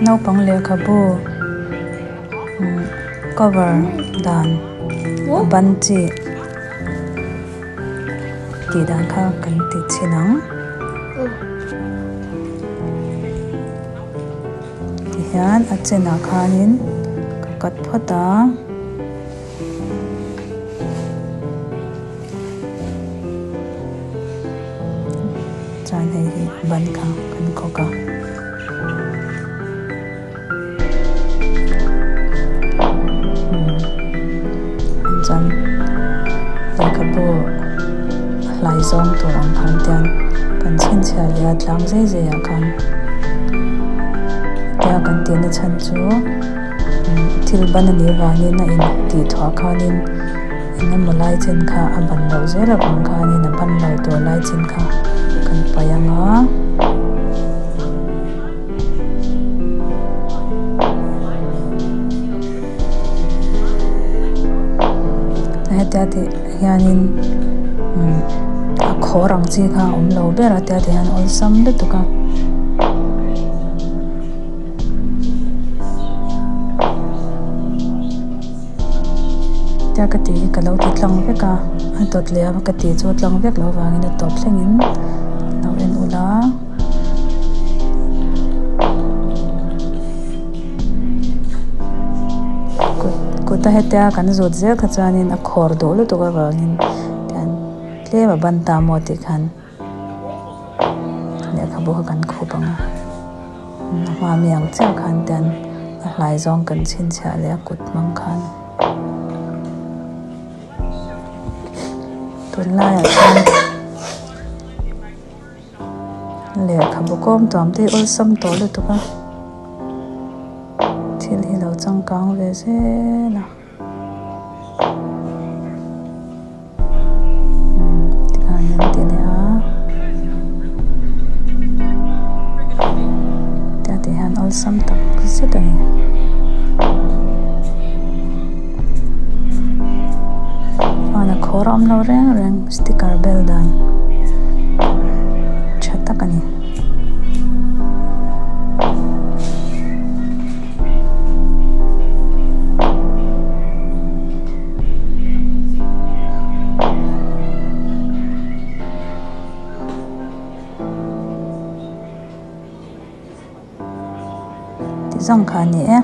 Naupang lehkhabu umm cover dan a ban chi tih dan kha kan ti chhin ang. Tihian a chenah khanin ka cut phawt a. Chuan hei hi ban kha kan khawk a. Chuan lehkhabu a hlai zawng tur ang khan tian kan chhinchhiah leh a tlang zai zai ah khan tia kan tihna chhan chu thil ban a nih avangin a in tih thuah khanin eng emaw lai chen kha a ban loh zel avang khanin a ban lo tur lai chin kha kan paih ang a. Hetia tih hianin a khawr ang chi kha a awm lo ber a tia tih hian awlsam lutuk a. Tia ka tih hi ka lo ti tlang vek a, a dawt leh a ka tih chu a tlang vek loh vangin a tawp thlengin lo en ula. Kut kut a hetia kan zut zel kha chuanin a khawr duh lutuk avangin tian tlem a ban ta maw tih khan lehkhabu kha kan khup ang a a hma mi ang chiah khan tian a hlai zawng kan chhinchhiah leh a kut hmang khan tunlaiah chuan. Lehkhabu kawm tuam te hi awlsam tawh lutuk a thil hi lo changkang ve zel a umm tikhan an ti leh a tia tih hian awlsam tak zet a ni. Chuan a khawr a awm lo reng reng sticker bel dan tha tak a ni. Ti zawng kha a ni e.